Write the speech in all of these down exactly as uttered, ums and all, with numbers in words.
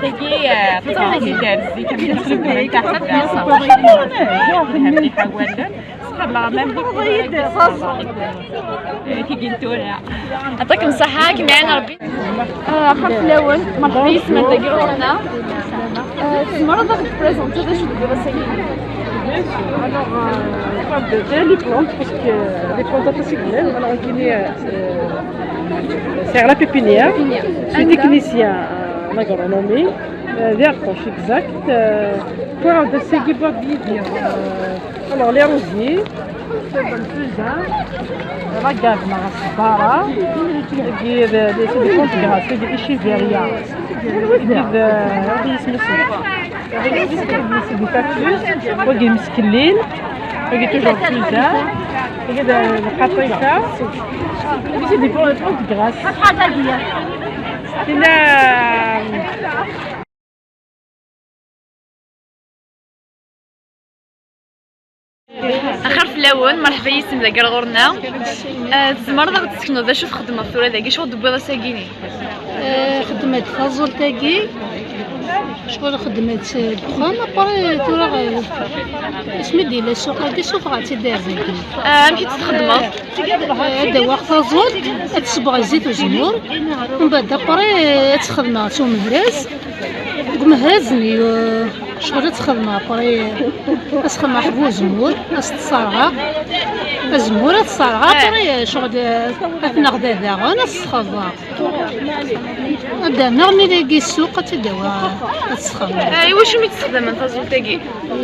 Tagi, eh, ṭṭaɛi-d ar zik, am txedmemt taḥeddart. Mliḥ wawalen. Sqableɣ même des couleurs, eh, tigi n tura. Aṭakem ṣṣeḥḥa, kem-iɛin Rebbi. Eh, axir fell-awen, merḥba yes-m dagi ɣur-neɣ. Eh, tzemreḍ ad ɣ-tprezentiḍ d acu tebɣiḍ ass-agi? Alors, euh, on parle de, de les plantes, parce que les plantes, c'est que même, on a fini, euh, c'est la pépinière. Je suis technicien en agronomie, euh, vers proche exact. Euh, quoi, de ce qui va bien dire, euh, alors, les rosiers, c'est bon, plus, hein, la gave, la raspberry, et puis, euh, les, c'est des plantes grasses, c'est des echeveria. Et puis, euh, c'est des cactus, wagi imeskellin, wagi toujours plus, hein. Wagi d lqaṭifa. Wagi c'est des plantes grasses. Tella Axir fell-awen, merḥba yes-m dagi ɣur-neɣ. Eh, tzemreḍ ad ɣ-d-tessekneḍ d acu txeddmeḍ tura dagi, acu d-tewwiḍ ass-agi-nni? Eh, xeddmeɣ-d taẓult-agi, ccɣel xeddmeɣ-tt deg uxxam, après tura, eh, asmi d-yella ssuq-agi, ssufɣeɣ-tt-id ar dagi. Eh, amek i tt-txeddmeḍ? Eh, ad d-awiɣ taẓult, ad d-sebɣeɣ zzit uzemmur, mbeɛd après, eh, ad tt-xedmeɣ s umehraz. Deg umehraz-nni, eh, Ccɣel ad txedmeɣ après, ad sxedmeɣ ḥbu uzemmur, ad s-t-ṣerɛeɣ. Azemmur ad t-ṣerɛeɣ, après ccɣel ad t-neɣdeɣ daɣen, ad s-sxeḍbeɣ. Ad d-rnuɣ mi dagi ssuq, ad tt-id-awiɣ, ad t-sxedmeɣ. Ah, iwacu mi tessexdamem taẓult-agi? I,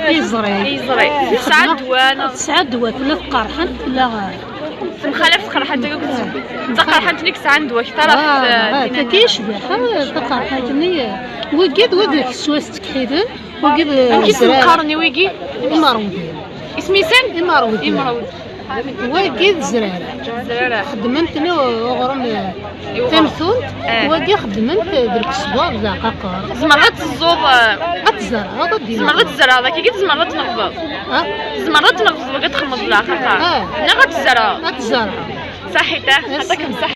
i yeẓri. I yeẓri. Tesɛa ddwa, neɣ? Tesɛa ddwa, tella tqerḥant, tella. Temxalaf tqerḥant-agi akked d taqerḥant-nni yesɛan ddwa akter ɣef, ah, ah, tagi yecbeḥ, ah, taqerḥant-nni, wigi d wid teswa s ttekḥilen, wigi d amek i sen-qqaren i wigi? Imerwden. Isem-nsen? Imerwden. Imerwden. Wagi d zrara. Zrara. Xeddmen-ten uɣrum, eh, tamtunt, eh, wagi xeddmen-t d lkesba, d leɛqaqer. Tzemreḍ ad teẓẓuḍ, eh, ad tzerɛeḍ, ad d-yini. Tzemreḍ ad tzerɛeḍ, akkagi tzemreḍ ad tneɣdeḍ. Ha? Tzemreḍ ad tneɣdeḍ, wagi ad txedmeḍ d leɛqaqer. Ah. Neɣ ad tzerɛeḍ. Ad tzerɛeḍ. Saḥit, ah? Yes. Yeɛṭikem ṣṣeḥḥa.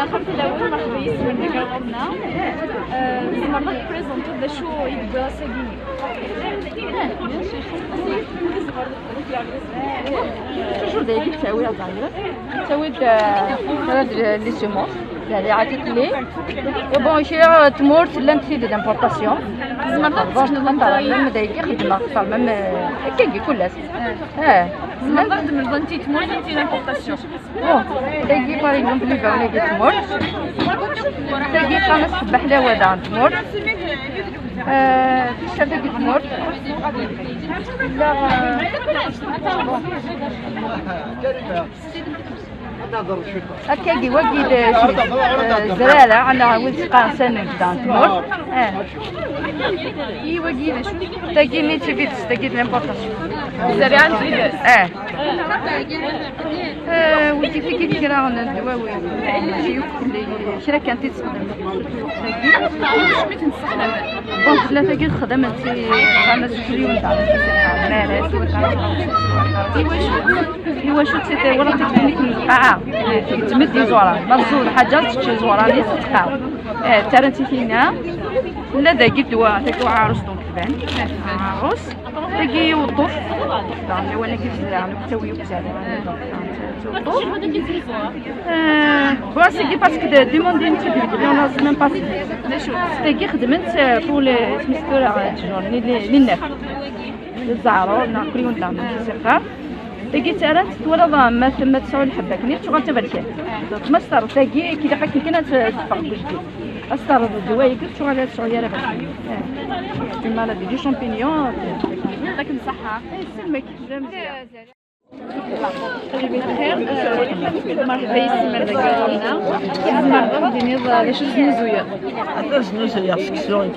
Axxam fell-awen, merḥba yes-wen deg ɣur-neɣ. Eh, tzemreḍ ad tprezentiḍ d acu i d-tewwiḍ ass-agi? Toujours dayagi ttawiɣ d'ailleurs. Ttawiɣ-d, eh, kra d les semences. Yeɛni ɛatit-nni. Bon, kra tmurt llant tid d'importation. Tzemreḍ ad d-tessekneḍ anta? Même dayagi xeddmeɣ, même, eh, akkagi kul ass. Eh. Tzemreḍ ad d-temleḍ anti tmurt, anti l'importation? Bon, tagi, par exemple, ibawen-agi tmurt. Tagi, qqaren-as ḥebba ḥlawa daɣen tmurt. Eh, ticcert-agi tmurt. Tella, eh, bon. Akkagi, wagi d, eh, zrara, neɣ wid s-qqaren saneg daɣen tmurt. Eh. I wagi d acu? Tagi nni d tibidest, tagi d l'importation. Zerriɛa n tibidest. Eh. Eh, wigi tigi kra n ddwawi. Mačči akk fell-i, kra kan i tt-xedmen. Bon, tella tagi texdem d ti-, tama s ukriyun d maras. Iwacu? Iwacu tt-, wala teknik n lqaɛa. Tmedd iẓuran. Ma tẓur lḥaǧa, tečč iẓuran-is, teqqar. Eh, ttarran-tt i tinna. Tella dagi ddwa, tagi uɛarus, donc tban. Uɛarus. Tagi uṭṭuf. Daɣen, lawan-agi tzerɛen akk, ttawi akk zerɛen. Uṭṭuf. Euh, bon, c'est parce que de, du monde, une petite vidéo, on a même pas fini. Tagi xedmen-tt, euh, pour les, les, les, les neuf. Zɛro, neɣ kul yiwen daɣen, c'est ça. Tagi ttarran-tt, twalaḍ, ma t-, ma tesɛu lḥebba-nni, tuɣal d taberkant. Donc, ma s-terreḍ tagi, ilaq akken kan ad t-, teffeɣ deg ujdid. Ma s-terreḍ ddwa-agi, tuɣal ad tesɛu ara aberkan. Eh. Une maladie du champignon. Yeɛṭikem ṣṣeḥḥa. Yesselmek, d amezyan. Lxir, eh, merḥba yes-m ar dagi ɣur-neɣ. Tzemreḍ ad d-tiniḍ, eh, d acu tesnuzuyeḍ? Ata snuzuyeɣ seksu, d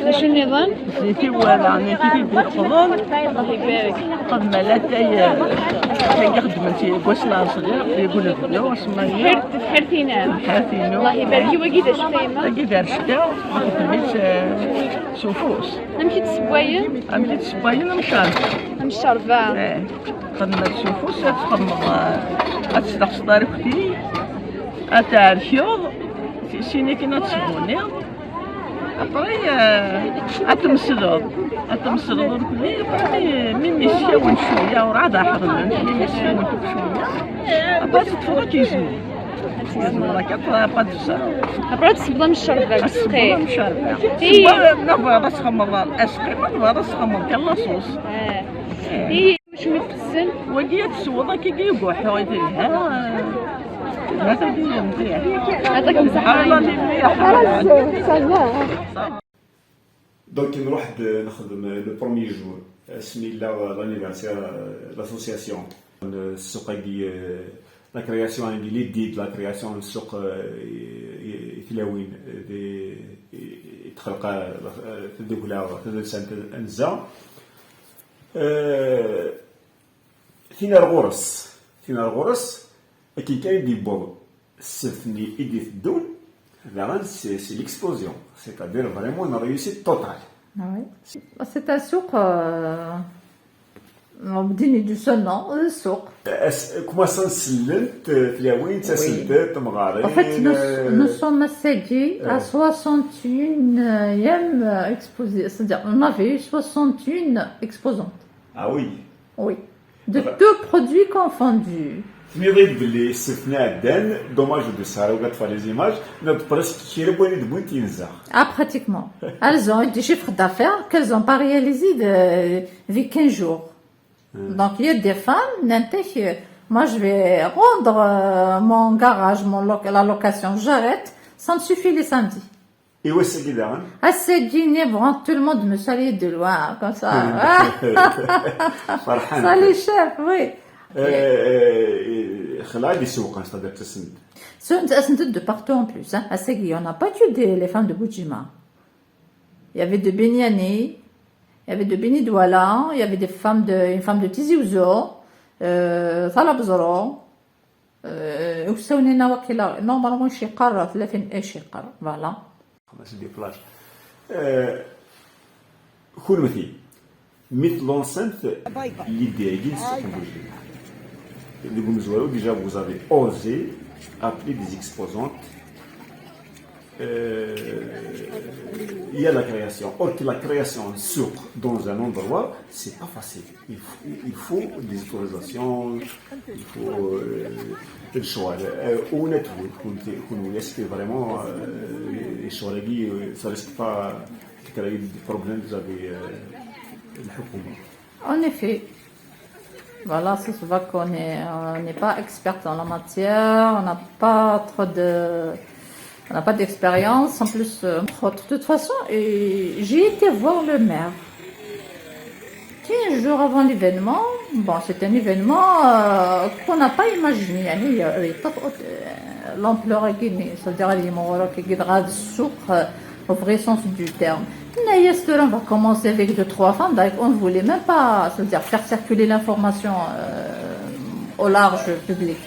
acu nniḍen? Zik i walaɣ, nekk i t-id-iqḍen. Allah ibarek. Xedmeɣ latay, eh, tagi xeddmen-tt deg wass n lɛeṣri, deg unebdu, asemma-nni. Tebḥirt-inem. Tebḥirt-inu. Allah ibarek. I wagi d acu, a yemma? Tagi d arcekka, xeddmen-tt, eh, s ufus. Amek i tt-ssewwayen? Amek i tt-ssewwayen? Am ccerba. Am ccerba. Eh, xedmeɣ s ufus, ad txedmeḍ, eh, ad tesdeɣseḍ arekti, ad tɛerkeḍ, sin akin ad tesbuniḍ. Après, euh, ad temsleḍ. Ad temsleḍ urkli, après, mi, mi s-yawen cwiya, urɛad ad ḥeḍnen, mi, mi s-yawen tuk cwiya, après, teṭṭfeḍ ad k-yezmu. Yezmu akka, après, après, ad tezrew. Après, ad tesbeḍ am ccerba, ad tesbeḍ am ccerba. I- Tesbeḍ, ma tebɣiḍ ad txemmeḍ asqi, ma tebɣiḍ ad txemmeḍ kan la sauce. Ah. Eh. I- Acu i tessen? Wagi ad tesweḍ akka i uguḥḥu i telha. Telha tagi mliḥ. Yeɛṭikem ṣṣeḥḥa. Ḥaṛa mliḥ. Donc, nruḥ-d nexdem le premier jour, asmi yella l'anniversaire, euh, l'association. Ssuq-agi, euh, la création, l'idée de la création n ssuq, euh, i, i, i tlawin, euh, di, i, i texleq, euh, tdukla tadelsant Anza. Euh, tin ar ɣur-s, tin ar ɣur-s, akken kan i d-yewweḍ ssebt-nni i d-iteddun, daɣen c'est, c'est l'explosion, c'est-à-dire vraiment une réussite totale. Ah oui. C'est un ssuq, euh, Bedini du sonant, le souk. Comment ça, sellent tlawin, ttasen-d temɣarin. En fait, nous, nous sommes ass-agi à soixante-et-unième exposé, c'est-à-dire on avait eu soixante-et-une exposantes. Ah oui. Oui. De tout produit confondu. Tenniḍ-iyi-d belli ssebt-nni iɛeddan, dommage ur d-tesɛiḍ ara les images, tenniḍ-d presque kra n wayen i d-wwint inza. Ah, pratiquement. Elles ont eu des chiffres d'affaires qu'elles ont pas réalisé de, depuis quinze jours. Donc, il y a des femmes, nnant-ak, moi je vais rendre euh, mon garage, mon loc- la location, j'arrête, ça me suffit les samedis. I wass-agi daɣen? Ass-agi, nniɣ, tout le monde me salue de loin, comme ça. Ferḥent. Salut, chef, oui. Xla-d isewqen, c'est-à-dire ttasen-d. Ttasen-d de partout en plus. Hein. Ass-agi, on n'a pas que des, les femmes de Boudjima. Il y avait de Bignani, il y avait de Beni Douala, il y avait des femmes de, une femme de Tizi Ouzou, euh, Tala Bezro. Usawen-ina waqila normalement ciqer tlata n ciqer, voilà. Xamas des plages. Kunemti mi tlancent l'idée-agi n ssuq n Bujima deg umezwaru, déjà vous avez osé appeler des exposantes. Euh, il y a la création. Or que la création de souk dans un endroit, c'est pas facile. Il faut, il faut des autorisations, il faut euh, le choix. Euh, honnêtement, est-ce que vraiment euh, les choix, ça risque pas de créer des problèmes avec euh, le gouvernement? En effet, voilà, ça se voit qu'on est, on n'est pas expert dans la matière, on n'a pas trop de, on n'a pas d'expérience. En plus, euh, de toute façon, et j'ai été voir le maire. Quinze jours avant l'événement, bon, c'est un événement euh, qu'on n'a pas imaginé. يعني, euh, euh, l'ampleur, c'est-à-dire, les Marocains, au vrai sens du terme. Nayas, on va commencer avec deux, trois femmes. Donc, on ne voulait même pas, c'est-à-dire faire circuler l'information euh, au large public.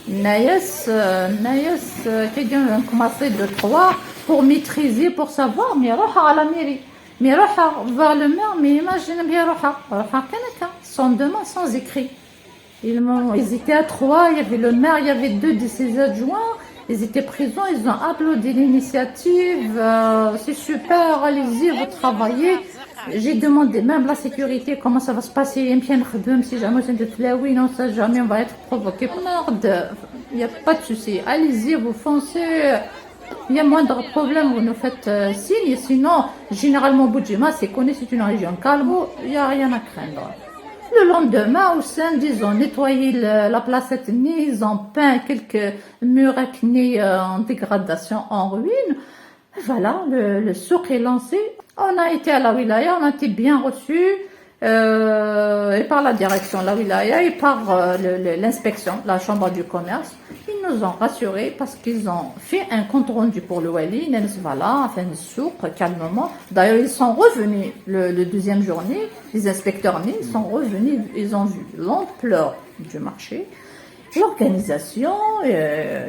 Nayas, euh, Nayas, euh, on a commencé de trois pour maîtriser, pour savoir, mais روحها à la mairie. Mais روحها vers le maire, mais imagine bien روحها, روحها كان هكا, sans demande, sans écrit. Ils, m'ont- ils étaient à trois, il y avait le maire, il y avait deux de ses adjoints. Ils étaient présents, ils ont applaudi l'initiative. Euh, c'est super, allez-y, vous travaillez. J'ai demandé même la sécurité, comment ça va se passer, يمكن نخدم, si jamais c'est de flaouine, on sait jamais, on va être provoqué. Merde, il n'y a pas de souci, allez-y, vous foncez. Il y a moindre problème, vous nous faites euh, signe. Sinon, généralement, Boudjima, c'est connu, c'est une région calme, il n'y a rien à craindre. Le lendemain, au sein, ils ont nettoyé le- la place ethnie, ils ont peint quelques murs ethniques euh, en dégradation, en ruine. Voilà, le, le souk est lancé. On a été à la wilaya, on a été bien reçus euh, et par la direction, la wilaya, et par euh, le- le- l'inspection, la chambre du commerce. Ils nous ont rassurés parce qu'ils ont fait un compte rendu pour le wali, nnant-as voilà, fait un souk, calmement. D'ailleurs, ils sont revenus le, le deuxième journée, les inspecteurs, ils sont revenus, ils ont vu l'ampleur du marché, l'organisation. Euh,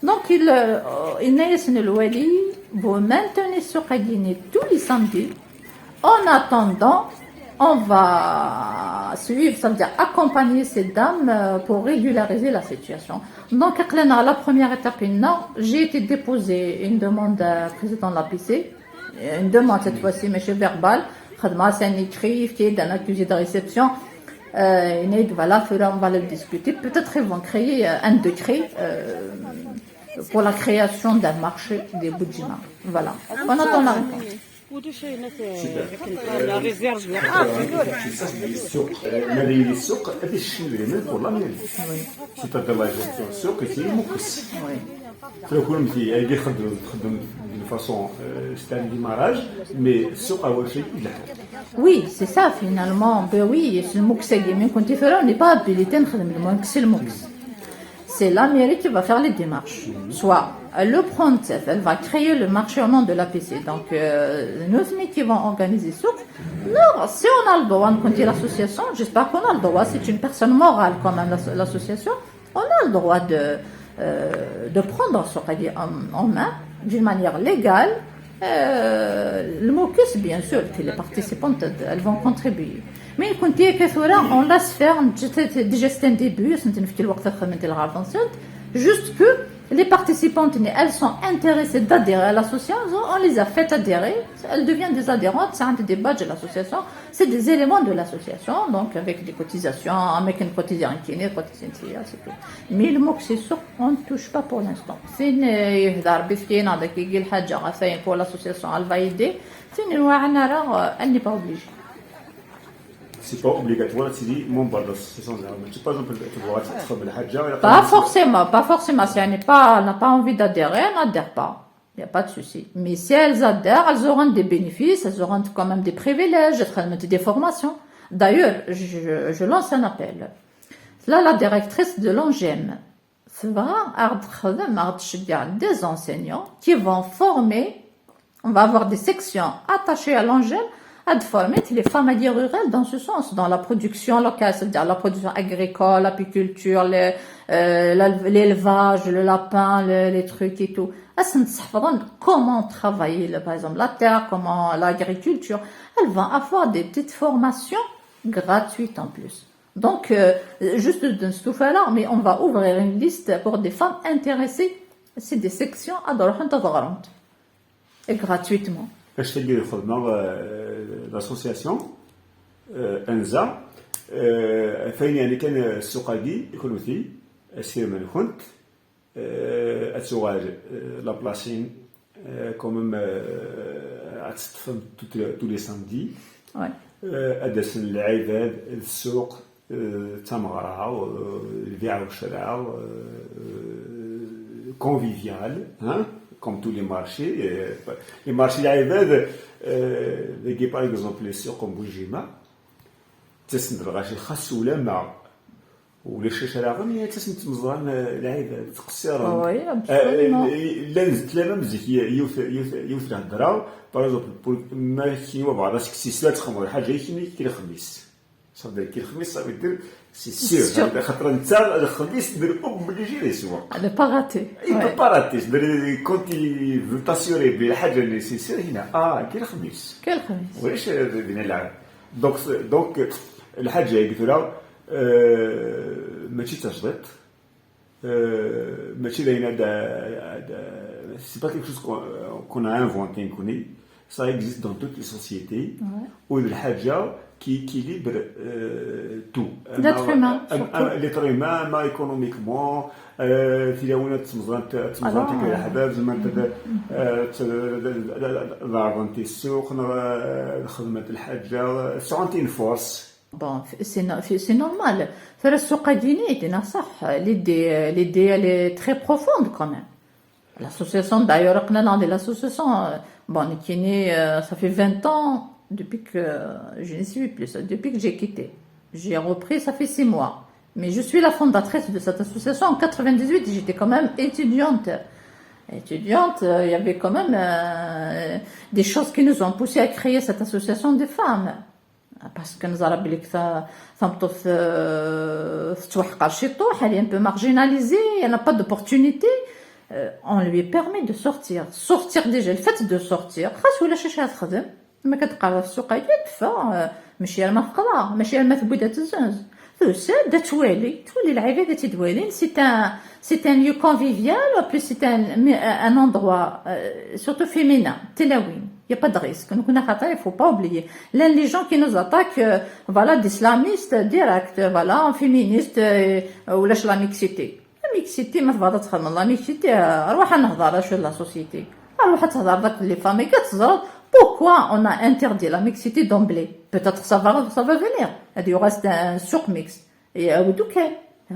donc, il, euh, il y a le wali, vous maintenez ce cabinet tous les samedis. En attendant, on va suivre, ça veut dire accompagner ces dames euh, pour régulariser la situation. Donc, la première étape, j'ai été déposer une demande au président de l'A P C, une demande cette fois-ci, mais c'est verbal. خدمة, c'est un écrit, c'est un accusé de réception. Euh, voilà, on va le discuter. Peut-être ils vont créer euh, un décret euh, pour la création d'un marché des Boudjima. Voilà. On attend la réponse. Super. Euh, la réserve, je vais... Ah, c'est lourd. C'est ça, c'est des souks. Euh, la réserve des souks, c'est des souks pour la mairie. Oui. C'est-à-dire la gestion souk, c'est une mousse. Oui. Faut que nous, il y a des gens qui font de façon, euh, c'est un démarrage, mais souk, à Ouaché, il a. Oui, c'est ça finalement. Ben oui, c'est le mousse, mais quand il fait là, on n'est pas habilité, on ne fait pas le mousse. C'est la mairie qui va faire les démarches. Soit elle le prend, elle va créer le marché au nom de l'A P C. Donc, euh, nous, mais qui vont organiser ça. Non, si on a le droit, on dit l'association, j'espère qu'on a le droit, c'est une personne morale quand même, l'asso- l'association, on a le droit de, euh, de prendre ce cahier en, en main d'une manière légale Euh, le mot que c'est bien sûr que les participantes, elles vont contribuer. Mais كنت هكا ثورة، on laisse faire, déjà c'est un début, c'est une fille وقت خدمت الغرب enceinte, juste que les participantes, elles sont intéressées d'adhérer à l'association, on les a fait adhérer, elles deviennent des adhérentes, ça rentre des badges de l'association, c'est des éléments de l'association, donc avec des cotisations, avec une cotisation kiné, cotisation c'est tout. Mais le mot que c'est sûr, on ne touche pas pour l'instant. C'est une, il y a des bifkina, des kigil hadja, pour l'association, elle va aider. C'est une, elle n'est pas obligée. C'est pas obligatoire, c'est dit, mon bar d'association, c'est pas, exemple, tu vois, tu trouves le hadja, Pas forcément, pas forcément. Si elle n'est pas, elle n'a pas envie d'adhérer, elle n'adhère pas. Il n'y a pas de souci. Mais si elles adhèrent, elles auront des bénéfices, elles auront quand même des privilèges, des formations. D'ailleurs, je, je lance un appel. Là, la directrice de l'ONGEM, c'est vrai, des enseignants qui vont former, on va avoir des sections attachées à l'ONGEM, à former les femmes rurales dans ce sens, dans la production locale, c'est-à-dire la production agricole, l'apiculture, les, euh, l'élevage, le lapin, les, les trucs et tout. Elles savent comment travailler, par exemple, la terre, comment l'agriculture. Elles vont avoir des petites formations gratuites en plus. Donc, euh, juste de ce là, mais on va ouvrir une liste pour des femmes intéressées. C'est des sections à Dorhant. Et gratuitement. Acu tagi lxedma, l'association, euh, Anza, euh, fayen yani kan, euh, ssuq-agi, kunemti, asirem-nkent, euh, ad tuɣal, euh, la place-in, euh, quand même, euh, ad teṭṭfem tous les samedis. Ouais. Euh, ad d-asen lɛibad, d ssuq, euh, d tameɣra, euh, lbiɛ u ccra, euh, convivial, hein, comme tous les marchés. Euh, les marchés, lɛibad, euh, dagi, par exemple, les ssuq n Bujima, ttasen-d lɣaci xas ulamma ulac acu ara ɣen, ttasen-d tmeẓra n lɛibad, ttqeṣṣiren. Oui, absolument. Llan tlata am zik yiwet, yiwet, yiwet lhedra, par exemple, ma kini wa bɣa aseksi s la txedmeḍ lḥaǧa i kini kra xemmis. Ça veut dire que le خميس, ça veut dire, c'est sûr. Xaṭer netta, le خميس, il est obligé de suivre. À ne pas rater. Il peut pas rater. C'est-à-dire, quand il veut t'assurer de la حاجة nécessaire, il a, ah, كي الخميس. كي الخميس. وعلاش بين العام. Donc, donc, الحاجة هي قلت لها، euh, ماشي تجديد. Euh, ماشي داينا دا، دا، c'est pas quelque chose qu'on, qu'on a inventé, نكوني. Ça existe dans toutes les sociétés. Ouais. و الحاجة كي équilibre, euh, tout. L'être humain, surtout. L'être humain, ما économiquement, euh, في الأول تمزغنت، تمزغنت Ah. كي الحباب، زعما انت، euh, ضربنتي السوق، خدمت الحاجة، سعونتي une force. Bon, c'est no-, c'est normal. Tura ssuq-agi-nni, d-, neɣ ṣṣeḥ, l'idée, l'idée, elle est très profonde quand même. L'association, d'ailleurs, aql-aneɣ di l'association, euh, bon, nekkini, euh, ça fait vingt ans depuis que, euh, je ne suis plus, depuis que j'ai quitté. J'ai repris, ça fait six mois. Mais je suis la fondatrice de cette association. En quatre-vingt-dix-huit, j'étais quand même étudiante. Étudiante, euh, il y avait quand même, euh, des choses qui nous ont poussé à créer cette association de femmes. Parce que nous avons dit que ça, ça me trouve, euh, c'est un peu marginalisé, il n'y a pas d'opportunité. Euh, on lui permet de sortir. Sortir déjà, le fait de sortir, خاص ولا شي شي تخدم. ما كتقرا في السوق هي تدفع، آه، ماشي انا ما فقرا، ماشي انا ما تبودا تزنز. Tout ça, دا توالي، توالي العباد تدوالي، c'est un, c'est un lieu convivial, en plus c'est un, un endroit, euh, surtout féminin, تلاوين. Il y a pas de risque. Donc, on a, il faut pas oublier. Là, les gens qui nous attaquent, euh, voilà, d'islamistes directs, voilà, féministes, euh, ولا la mixité. La mixité, ما تبغى تخدم la mixité, آه، روح نهضر شو la société. روح تهضر ذاك les femmes, كتزرد. Pourquoi on a interdit la mixité d'emblée? Peut-être ça va, ça va venir. Il y aura un سوق mixte. Et, euh, oui, ok.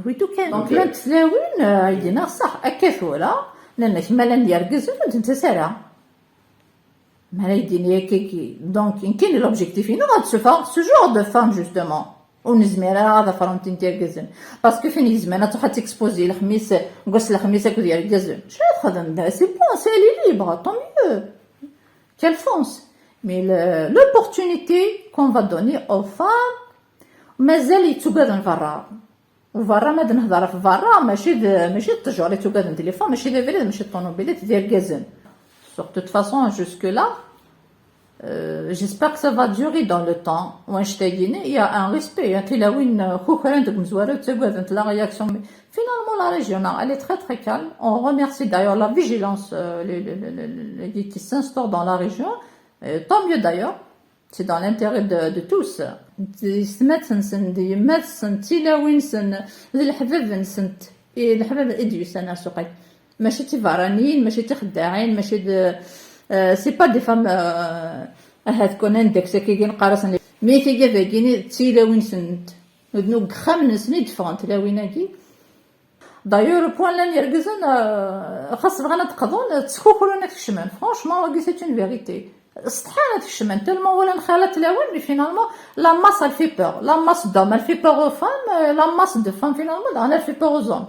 Oui, ok. Donc, euh, llant tlawin, euh, يدينا صح. Akka tura, لأن كما لان يرقزون, ur d-nettas ara. ما راه يديني هكاكي. Donc, يمكن l'objectif هنا غتشوفها ce genre de femme, justement. ونزمير هذا فرونتين تيرقزن. Parce que فين يزمان تروح تكسبوزي الخميس، قص الخميس هكا ديال القزن. شنو تخدم بها؟ C'est bon, c'est, elle est libre, tant mieux. Qu'elle fonce. Mais le, l'opportunité qu'on va donner aux femmes, مازال يتوقدن برا. وبرا ما نهضر في برا، ماشي د-، ماشي التجار يتوقدن تليفون، ماشي دي فيلي، ماشي الطوموبيلات ديال كازن. Sur toute façon, jusque-là, euh, j'espère que ça va durer dans le temps. Wanect-agi, il y a un respect. Hein. Tilawin, euh, kukrant deg umezwaru, ttaggadent la réaction. Mais finalement, la région, elle est très très calme. On remercie d'ailleurs la vigilance euh, les, les, les, les, les, qui s'instaure dans la région. Et tant mieux d'ailleurs. C'est dans l'intérêt de, de tous. D yessetma-tsent, d yemma-tsent, d tilawin-nsent, d leḥbab-nsent. I leḥbab i d-yusan ar ssuq-agi. Mačči d tiberraniyin, mačči d tixeddaɛin, mačči d, euh, c'est pas des femmes, euh, ahat kan anda-ksakagi neqqar-asen. Mi tigad-agi d tilawin-nsent. Nudnu deg yexxamen-nsen i d-ffɣen tlawin-agi. D'ailleurs, point llan yergazen, euh, xas bɣan ad d-qḍun, euh, ttkukrun ad kecmen. Franchement, wagi, c'est une vérité. Setḥan ad kecmen, tellement walan xir tlawin, mais finalement, la masse, elle fait peur. La masse d'hommes, elle fait peur aux femmes, euh, la masse de femmes, finalement, elle fait peur aux hommes.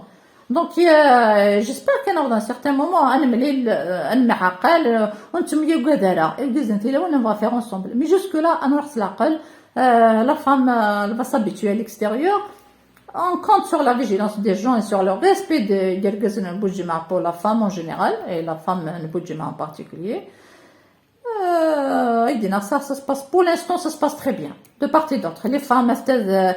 Donc, euh, j'espère qu'à un certain moment, ad nemlil, euh, ad nemɛaqal, euh, ur nettemyagad ara. Yergazen tilawin, on va faire ensemble. Mais jusque-là, ad nruḥ s leɛqel, euh, la femme, euh, elle va s'habituer à l'extérieur. On compte sur la vigilance des gens et sur le respect de yergazen n Buǧemɛa pour la femme en général et la femme n Buǧemɛa en particulier. Euh, ça, ça se passe, pour l'instant, ça se passe très bien. De part et d'autre. Les femmes, euh,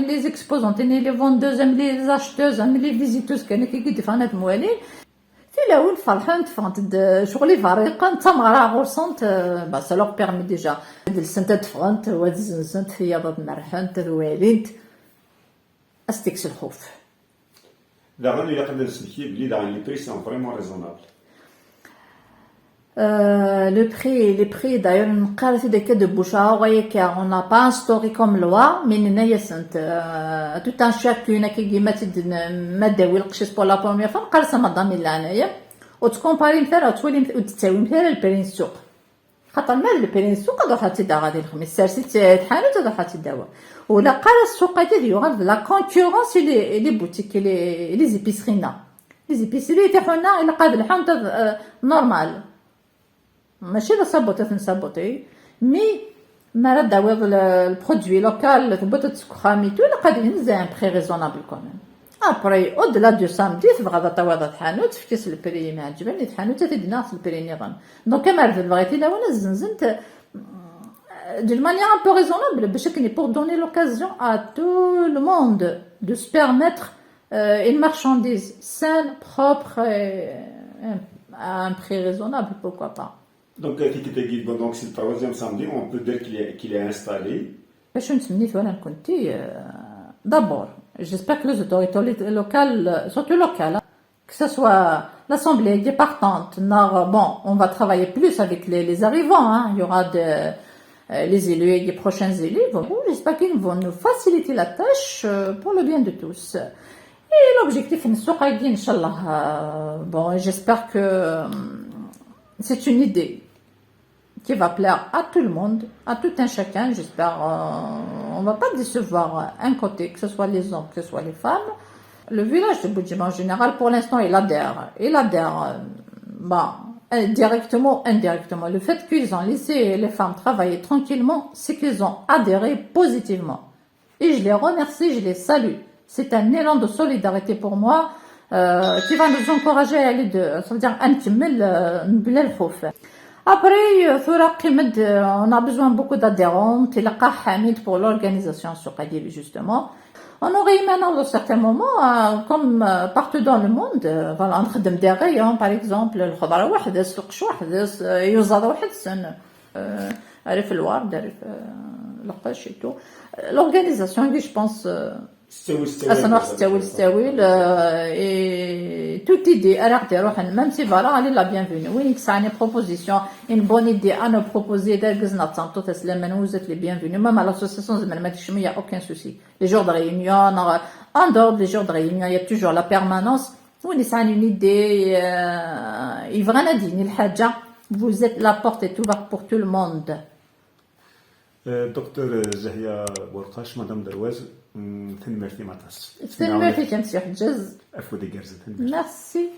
les exposantes, les vendeuses, les acheteuses, les visiteuses, كاين كي يدفعنا الموالين. Tilawin ferḥent, ffɣent-d ccɣel iberriqen, d tameɣra ɣur-sent, euh, bah, ça leur permet déjà ad lsent, ad ffɣent, ad zenzent, tiyaḍ ad merrḥent, ad walint. Ad s-tekkes lxuf. Daɣen, ilaq ad nsellek belli daɣen les prix sont vraiment raisonnables. Euh, le prix, les prix, d'ailleurs, neqqar-t-id akka de bouche à oreille, car on n'a pas instauré comme loi, mais nenna-yasent, euh, tout un chacun, akkagi ma t-id-, ma d-tawi lqecc-is pour la première fois, neqqar-as a madame, di leɛnaya-m, ur ttkumparimt ara, ur ttwalimt, ur d-ttawimt ara le prix n ssuq. Xaṭer ma d le prix n ssuq, ad ruḥ ad tt-id-aɣeɣ di lexmis. Sers-itt di tḥanut, ad ruḥ ad tt-id-awiɣ. Ula qqar-as ssuq-agi ad yuɣal d la concurrence i les, les boutiques, les, les épiceries-nneɣ. Les épiceries tiḥuna ilaq ad lḥunt ad, euh, normal. Mačči d asabuṭ i ten-sabuṭi, mais mi ara d-tawiḍ le, le produit local, tewwiḍ-t seg uxxam et tout, ilaq ad yini un prix raisonnable quand même. Après, au-delà du samedi, tebɣiḍ ad tawiḍ ɣer tḥanut, efk-as le prix i m-iɛeǧben, i tḥanut ad t-id-naɣ s le prix nniḍen. Donc, amer d lebɣi tilawin ad zenzent, euh, d'une manière un peu raisonnable, bac akken pour donner l'occasion à tout le monde de se permettre, euh, une marchandise saine, propre, et, et à un prix raisonnable, pourquoi pas. Donc, euh, ticket de guide, bon, donc c'est le troisième samedi, on peut dire qu'il est, qu'il est installé. Bac ur nettmenni tura nekkenti, euh, d'abord, j'espère que les autorités locales, euh, surtout locales, hein, que ce soit l'Assemblée départementale, bon, on va travailler plus avec les, les arrivants, hein, il y aura de, euh, les élus et les prochains élus. Bon, j'espère qu'ils vont nous faciliter la tâche, euh, pour le bien de tous. Et l'objectif, Inch'Allah, euh, bon, j'espère que, euh, c'est une idée qui va plaire à tout le monde, à tout un chacun, j'espère. Euh, on va pas décevoir un côté, que ce soit les hommes, que ce soit les femmes. Le village de Boudjima en général, pour l'instant, il adhère. Il adhère, euh, bah, euh, directement, indirectement. Le fait qu'ils ont laissé les femmes travailler tranquillement, c'est qu'ils ont adhéré positivement. Et je les remercie, je les salue. C'est un élan de solidarité pour moi, euh, qui va nous encourager à aller de, ça veut dire, à نكمل, euh, بلا الخوف. Après, euh, ثورة قيمة, euh, on a besoin beaucoup d'adhérents, تلقى حميد pour l'organisation سوق أديب, justement. On aurait aimé dans certains moments, euh, comme, euh, partout dans le monde, euh, voilà, نخدم des rayons, par exemple, الخضرة وحدها, السوق وحدها, يوزر وحدها. Euh, عارف الورد, عارف, euh, القش et tout. L'organisation, je pense, euh, تستاوي تستاوي, أصلاً راح تستاوي تستاوي, euh, et toute idée, alors, même si voilà, elle est la bienvenue. Oui, ça a une proposition, une bonne idée à nous proposer, داكزنا تنطو تسلم من وزت les bienvenus. Même à l'association, زعما ما تكشم, il y a aucun souci. Les jours de réunion, en dehors des jours de réunion, il y a toujours la permanence. Win yesɛan une idée, euh, yebɣan ad d-yini lḥaǧa, vous êtes, la porte est ouverte pour tout le monde. Euh, docteur Zahia Bourkache, Madame Derouez, mm, tanemmirt-im aṭas. Tanemmirt-ik a Monsieur Ḥeǧǧaz. Afud igerrzen, tanemmirt. Merci.